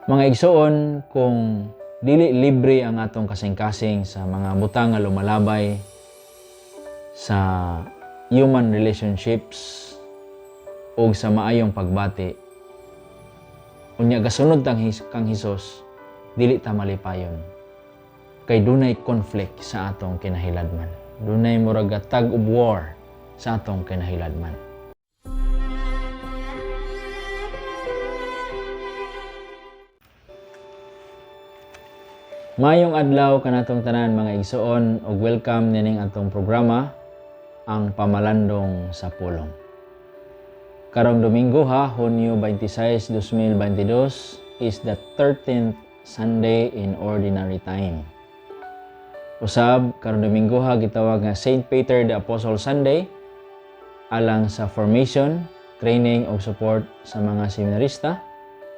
Mga igsoon, kung dili libre ang atong kasing-kasing sa mga butang nga lumalabay sa human relationships o sa maayong pagbati, unya gasunod tang kang Hesus, dili ta malipayon. Kay dunay conflict sa atong kinahiladman. Dunay murag tug of war sa atong kinahiladman. Maayong adlaw kanatong tanan, mga igsoon, ug welcome nining atong programa, Ang Pamalandong sa Pulong. Karong Domingo ha, Hunyo 26, 2022 is the 13th Sunday in Ordinary Time. Usab karong Domingo ha, gitawag nga Saint Peter the Apostle Sunday alang sa formation, training ug support sa mga seminarista,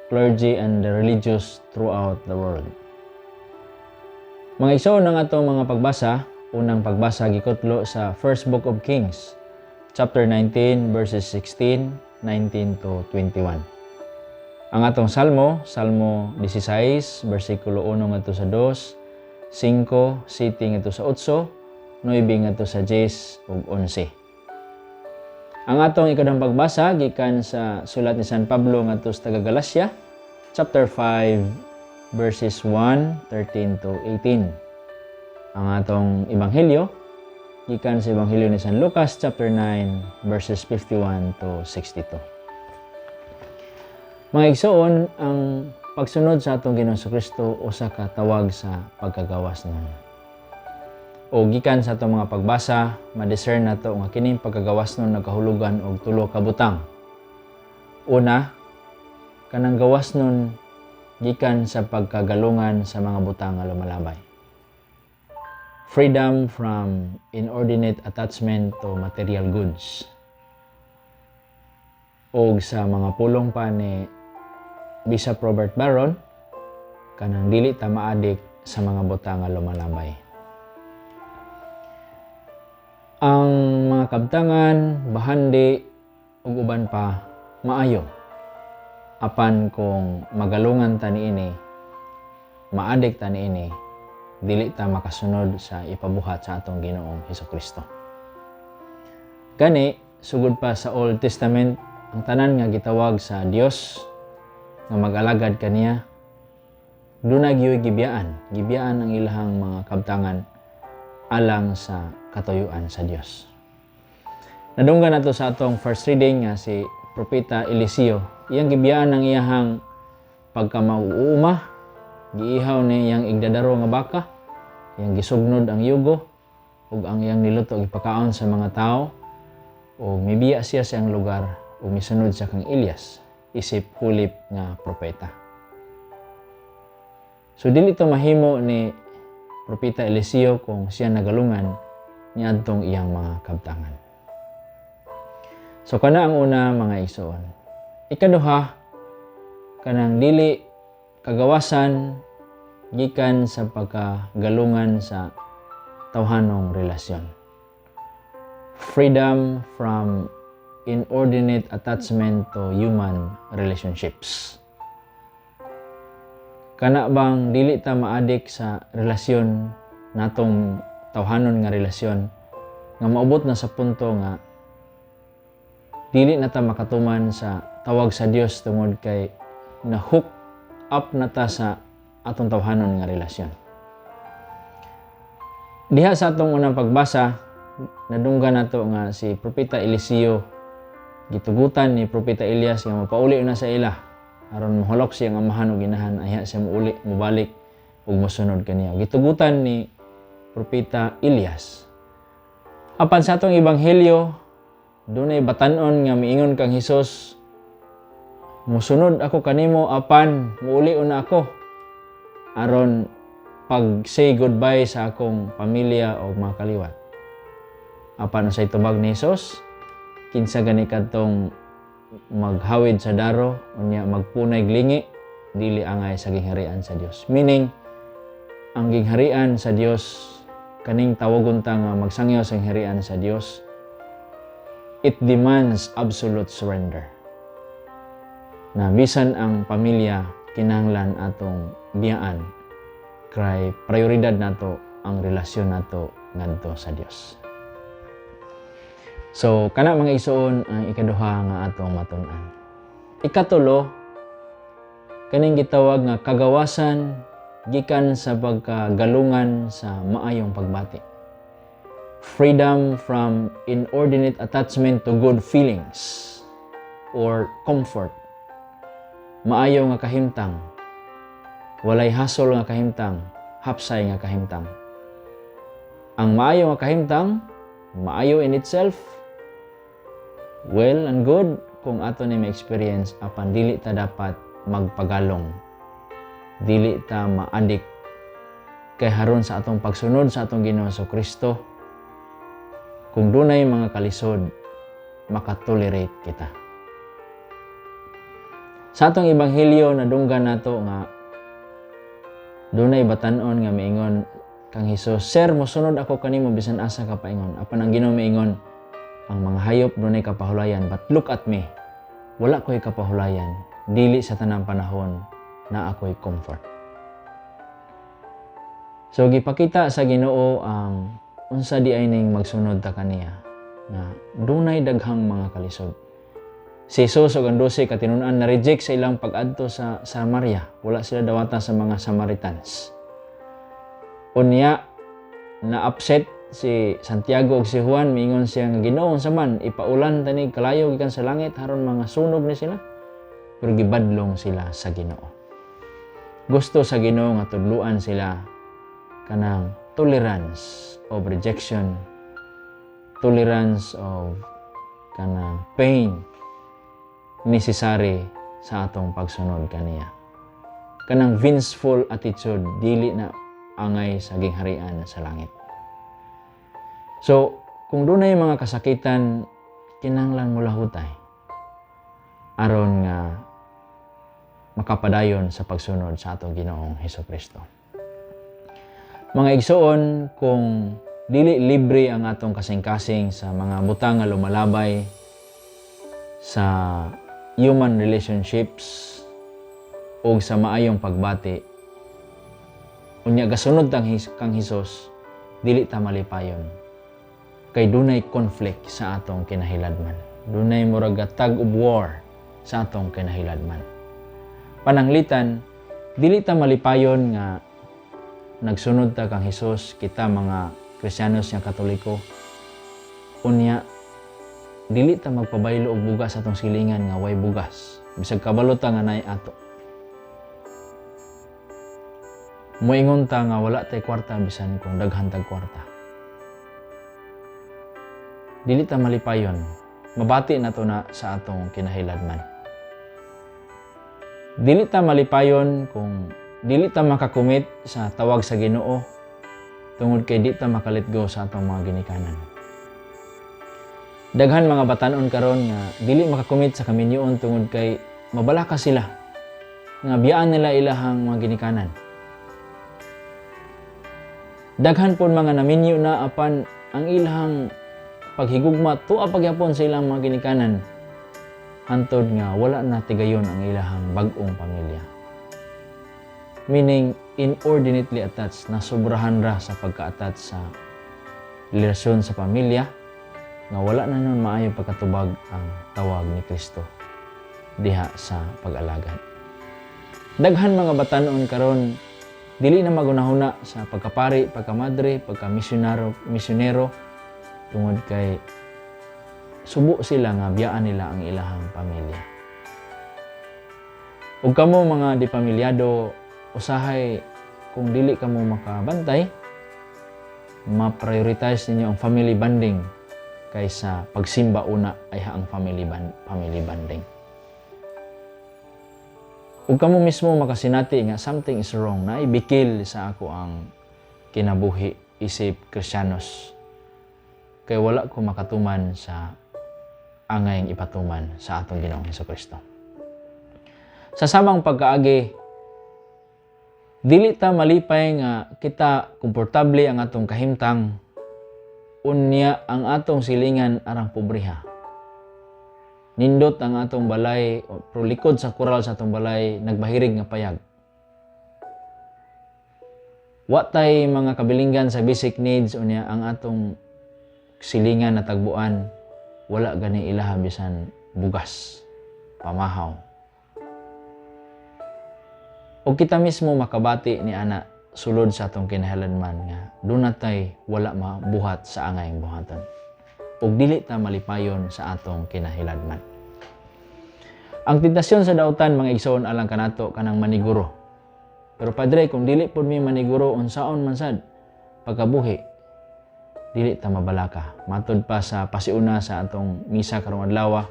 clergy and the religious throughout the world. Mga igsoon, ang atong mga pagbasa, unang pagbasa gikutlo sa First Book of Kings, chapter 19, verses 16, 19 to 21. Ang atong salmo, Salmo 16, versikulo 1 ngadto sa 2, 5, 7 ngadto sa 8, 9 ngadto sa 10 ug 11. Ang atong ikaduhang pagbasa gikan sa sulat ni San Pablo ngadto sa taga Galacia, chapter 5, verses 1, 13 to 18. Ang atong ebanghelyo gikan sa Ebanghelyo ni San Lucas chapter 9 verses 51 to 62. Mga igsoon, ang pagsunod sa atong Ginoong Kristo usa ka tawag sa pagkagawas nun. O gikan sa atong mga pagbasa, ma-discern nato nga kining pagkagawas nun nagkahulugan og tulo ka butang. Una, kanang gawas nun gikan sa pagkagalungan sa mga butang nga lumalabay. Freedom from inordinate attachment to material goods. Og sa mga pulong pa ni Bishop Robert Barron, kanang dili ta maadik sa mga butang nga lumalabay. Ang mga kabtangan, bahandi, ug uban pa, maayo. Apan kung magalungan ta niini, maadik ta niini, dili ta makasunod sa ipabuhat sa atong Ginoong Hesukristo. Gani, sugod pa sa Old Testament, ang tanan nga gitawag sa Dios nga mag-alagad kaniya, duna gyuy gibiyaan, gibiyaan ang ilahang mga kabtangan alang sa katuyuan sa Dios. Nadunggan nato sa atong first reading nga si Propeta Eliseo, iyang gibiyaan ang iyahang pagkamauuma, giihaw ni iyang igdadaro nga baka, iyang gisugnod ang yugo, ug ang iyang niluto gipakaon sa mga tao, ug mibiya siya sa iyang lugar ug misunod siya kang Elias isip hulip nga propeta. So dili to mahimo ni Propeta Eliseo kung siya nagalungan niadtong iyang mga kabtangan. So kana ang una, mga igsoon. Ikaduha, kanang dili kagawasan gikan sa pagkagalungan sa tawhanong relasyon. Freedom from inordinate attachment to human relationships. Kana bang dili ta maadik sa relasyon natong tawhanon nga relasyon nga maubot na sa punto nga dili na ta makatuman sa tawag sa Dios tungod kay na-hook up na ta sa atong tawhanon nga relasyon? Diha sa atong unang pagbasa, nadunggan nato nga si Propeta Eliseo gitugutan ni Propeta Elias nga mapauli na sa ila aron mohulok siya nga amahan ug inahan, ayha siya muuli, mubalik ug mosunod kaniya. Gitugutan ni Propeta Elias. Apan sa atong ebanghelyo, dunay batan-on nga miingon kang Hesus, "Musunod ako kanimo, apan muuli una ako aron pag say goodbye sa akong pamilya o mga kaliwat." Apan unsay tubag ni Hesus? "Kinsa gani kadtong maghawid sa daro unya magpunay lingi, dili angay sa gingharian sa Dios." Meaning, ang gingharian sa Dios, kaning tawagon ta nga magsangyaw sa gingharian sa Dios, it demands absolute surrender. Na bisan ang pamilya Kinahanglan atong biyaan kay prioridad nato ang relasyon nato ngadto sa Dios. So kana, mga igsoon, ang ikaduha nga atong matun-an. Ikatulo, kaning gitawag nga kagawasan gikan sa pagkagalungan sa maayong pagbati. Freedom from inordinate attachment to good feelings or comfort. Maayo nga kahimtang, walay hasol nga kahimtang, hapsay nga kahimtang. Ang maayo nga kahimtang, maayo in itself, well and good kung ato ni ma-experience, apan dili ta dapat magpagalong. Dili ta ma-addict kay haron sa atong pagsunod sa atong Ginoo Kristo, kung dunay mga kalisod, makatolerate kita. Sa atong ebanghelyo, nadunggan nato nga dunay batan-on nga miingon kang Hesus, "Sir, mosunod ako kanimo bisan asa ka paingon." Apan ang Ginoo miingon, "Ang mga hayop dunay kapahulayan, but look at me. Wala ko'y kapahulayan. Dili sa tanang panahon naa ko'y comfort." So gipakita sa Ginoo ang unsa di ay ning magsunod ta kaniya nga dunay daghang mga kalisod. Si Jesus ug ang 12 katinunan na reject sa ilang pag-adto sa Samaria. Wala sila dawata sa mga Samaritans. Unya na upset si Santiago ug si Juan, miingon siya nga, "Ginoo, unsa man ipaulan tani kalayo gikan sa langit aron mga sunog ni sila?" Pero gibadlong sila sa Ginoo. Gusto sa Ginoo nga tudluan sila kanang tolerance of rejection, tolerance of kanang pain necessary sa atong pagsunod kaniya. Kanang vengeful attitude, dili na angay sa gingharian sa langit. So, kung dunay mga kasakitan, kinahanglan mo lahutay aron nga makapadayon sa pagsunod sa atong Ginoong Hesus Kristo. Mga igsoon, kung dili libre ang atong kasing-kasing sa mga butang nga lumalabay sa human relationships o sa maayong pagbati, unya gasunod tang kang Hesus, dili ta malipayon kay dunay conflict sa atong kinahiladman, dunay murag tug of war sa atong kinahiladman. Pananglitan dili ta malipayon nga nagsunod ta kang Hesus, kita mga Kristiyanos nga Katoliko, unya dili ta magpabaylo og bugas sa atong silingan nga way bugas bisag kabalo ta nga naay ato. Moingon ta nga wala tay kwarta bisan kung daghan tag kwarta. Dili ta malipayon. Mabati nato na sa atong kinahiladman. Dili ta malipayon kung dili ta makakumit sa tawag sa Ginoo tungod kay di ta maka-let go sa atong mga ginikanan. Daghan mga batanon karon nga dili makakumit sa kaminyoon tungod kay mabalaka sila nga biyaan nila ilahang mga ginikanan. Daghan pod mga naminyo na, apan ang ilahang paghigugma tuwa pagyapon sa ilang mga ginikanan hantod nga wala na tigayon ang ilahang bag-ong pamilya. Meaning, inordinately attached, na sobrahan ra sa pagka-attach sa relasyon sa pamilya nga wala na nun maayo pagkatubag ang tawag ni Kristo diha sa pag-alagad. Daghan mga batanon karon dili na magunahuna sa pagkapari, pagkamadre, pagkamisyonero, misyonero tungod kay subo sila nga biyaan nila ang ilahang pamilya. Ug kamo mga di pamilyado, usahay kung dili kamo makabantay, ma-prioritize ninyo ang family bonding kaysa pagsimba. Una ay ang family bonding. Ug kamo mismo makasinati nga something is wrong na ibikil sa ako ang kinabuhi isip Kristiyanos kay wala ko makatuman sa angayng ipatuman sa atong Ginoong Hesus Kristo. Sa samang pagkaagi, dili ta malipay nga kita komportable ang atong kahimtang, unya ang atong silingan arang pobreha. Nindot ang atong balay, pero likod sa kural sa atong balay, nagbahirig nga payag. Wa tay mga kabilinggan sa basic needs, unya ang atong silingan na tagbuan, wala gani ilaha bisan bugas, pamahaw. O kita mismo makabati ni ana sulod sa atong kinahilanman nga duna tay wala mabuhat sa angayng buhaton. Ug dili ta malipayon sa atong kinahilanman. Ang tentasyon sa dautan, mga igsoon, alang kanato, kanang maniguro. Pero padre, kung dili pud mi maniguro, unsaon man sad pagkabuhi? Dili ta mabalaka. Matod pa sa pasiuna sa atong misa karong adlaw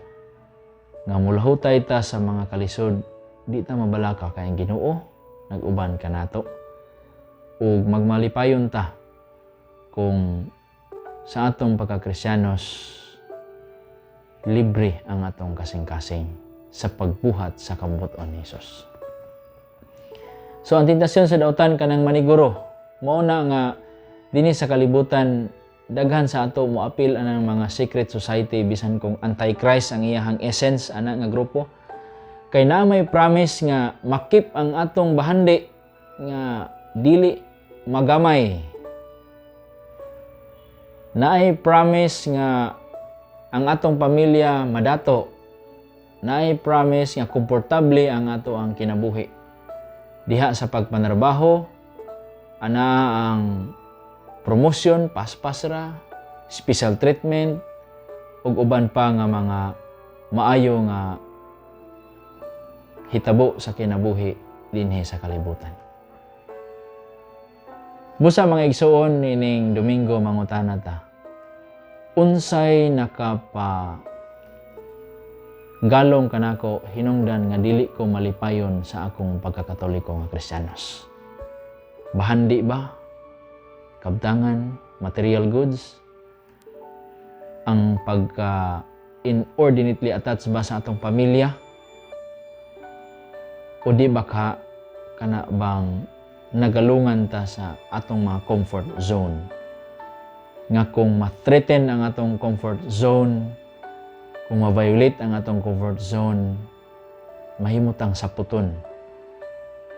nga mulahutay ta sa mga kalisod, di ta mabalaka kay ang Ginoo nag-uban kanato. Ug magmalipayon ta kung sa atong pagkakristiyanos libre ang atong kasing-kasing sa pagbuhat sa kabubut-on ni Hesus. So ang tentasyon sa dautan, kanang maniguro. Mao na nga dinhi sa kalibutan, daghan sa ato moapil anang mga secret society, bisan kung anti-Christ ang iyahang essence ana nga grupo, kay naa may promise nga ma-keep ang atong bahandi nga dili magamay, naay promise nga ang atong pamilya madato, naay promise nga komportable ang ato ang kinabuhi diha sa pagpanarbaho, ana ang promotion, paspas ra, special treatment ug uban pa nga mga maayo nga hitabo sa kinabuhi dinhi sa kalibutan. Busa, mga igsoon, nining Domingo mangutana ta. Unsay nakapa galong kanako hinungdan nga dili ko malipayon sa akong pagkakatoliko nga Kristiyanos? Bahandi ba? Kabtangan, material goods, ang pagka inordinately attached ba sa atong pamilya? O di ba ka kana bang nagalungan ta sa atong mga comfort zone? Nga kung ma-threaten ang atong comfort zone, kung ma-violate ang atong comfort zone, mahimutang saputon,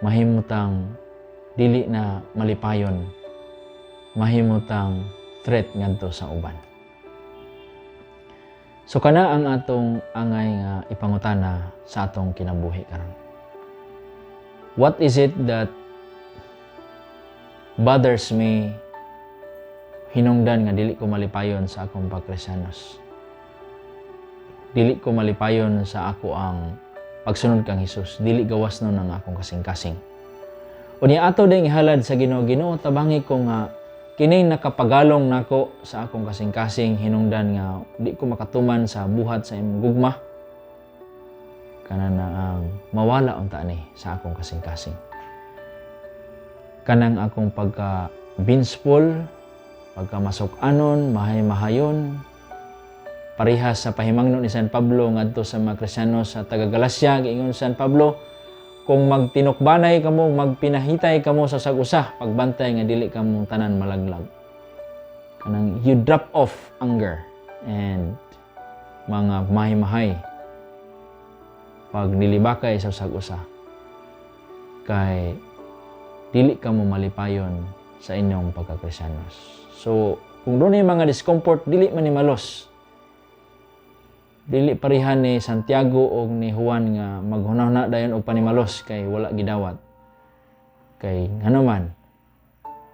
mahimutang dili na malipayon, mahimutang threat ngadto sa uban. So kana ang atong angay nga ipangutana sa atong kinabuhi karon. What is it that bothers me hinungdan nga dili ko malipayon sa akong pagkristiyanos? Dili ko malipayon sa ako ang pagsunod kang Hesus. Dili gawas nun ang akong kasing-kasing. Unya ato ding ihalad sa Ginoo, "Ginoo, tabangi ko nga kining nakapagalong nako sa akong kasing-kasing hinungdan nga di ko makatuman sa buhat sa imong gugma. Kana na ang mawala unta ni sa akong kasing-kasing. Kanang akong pagka vengeful, pagka masuk-anon, mahay-mahayon," parehas sa pahimangno ni San Pablo ngadto sa mga Kristiyano sa taga Galacia, giingon San Pablo, "Kung magtinukbanay kamo, magpinahitay kamo sa sag-usa, pagbantay nga dili kamo tanan malaglag." Kanang you drop off anger and mga mahay-mahay pag nilibakay sa sag-usa kay dili kamo malipayon sa inyong pagkakristiyanos. So, kung dunay mga discomfort, dili manimalos. Dili parehan ni Santiago o ni Juan nga maghunahuna dayon og panimalos kay wala gidawat. Kay ngano man,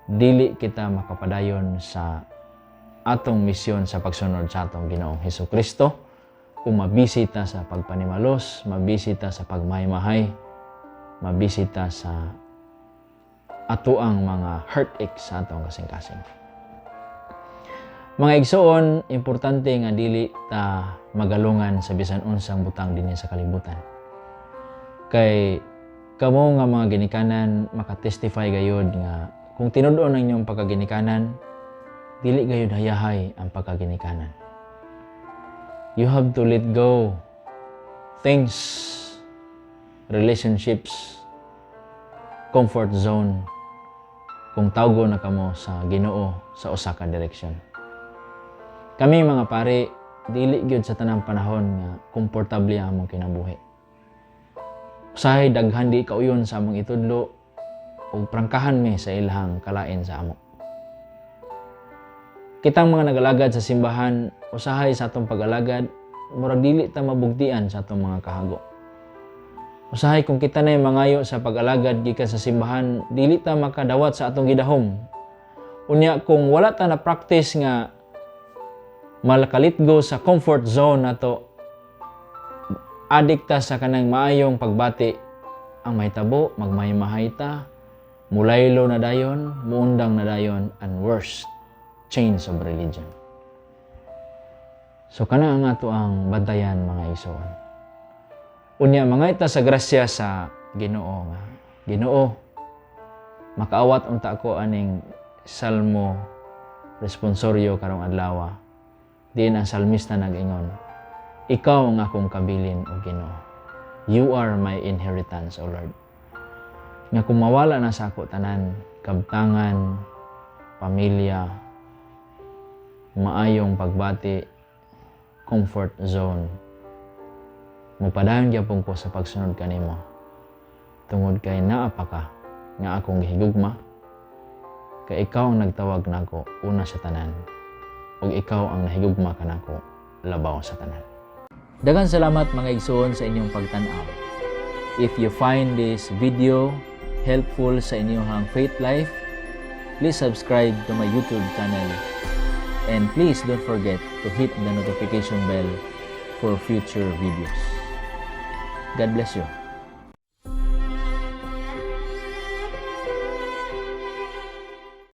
dili kita makapadayon sa atong misyon sa pagsunod sa atong Ginoong Hesus Kristo kung mabisita sa pagpanimalos, mabisita sa pagmahay-mahay, mabisita sa atoang mga heartache sa atong kasing-kasing. Mga igsoon, importante nga dili ta magalungan sa bisan unsang butang dinhi sa kalibutan. Kay kamo nga mga ginikanan makatestify gayud nga kung tinud-on ang inyong pagkaginikanan, dili gayud hayahay ang pagkaginikanan. You have to let go things, relationships, comfort zone kung tawgo na kamo sa Ginoo sa usa ka direksyon. Kami mga pare, dili gyud sa tanang panahon nga komportable ang among kinabuhi. Usahay daghan di kauyon sa among itudlo ug prangkahan mi sa ilahang kalain sa amo. Kitang mga nagalagad sa simbahan, usahay sa atong pag-alagad, murag dili ta mabugtian sa atong mga kahago. Usahay kung kita na mangayo sa pag-alagad gikan sa simbahan, dili ta makadawat sa atong gidahom. Unya kung wala ta na practice nga makalitgo sa comfort zone nato, adik ta sa kanang maayong pagbati, ang mahitabo, magmahay-mahay ta, mulaylo na dayon, muundang na dayon, and worst, change of religion. So kana ang ato ang bantayan, mga igsoon. Unya mangayo ta sa grasya sa Ginoo nga, "Ginoo, makaawat unta ko aning Salmo responsoryo karong adlaw," diin ang salmista nag-ingon, "Ikaw ang akong kabilin, O Ginoo. You are my inheritance, O Lord." Nga kung mawala na sa ako tanan, kabtangan, pamilya, maayong pagbati, comfort zone, mupadayon gyapon ko sa pagsunod kanimo tungod kay naa pa ka nga akong gihigugma, kay ikaw ang nagtawag nako una sa tanan ug ikaw ang nahigugma kanako labaw sa tanan. Daghang salamat, mga igsoon, sa inyong pagtan-aw. If you find this video helpful sa inyong faith life, please subscribe to my YouTube channel and please don't forget to hit the notification bell for future videos. God bless you.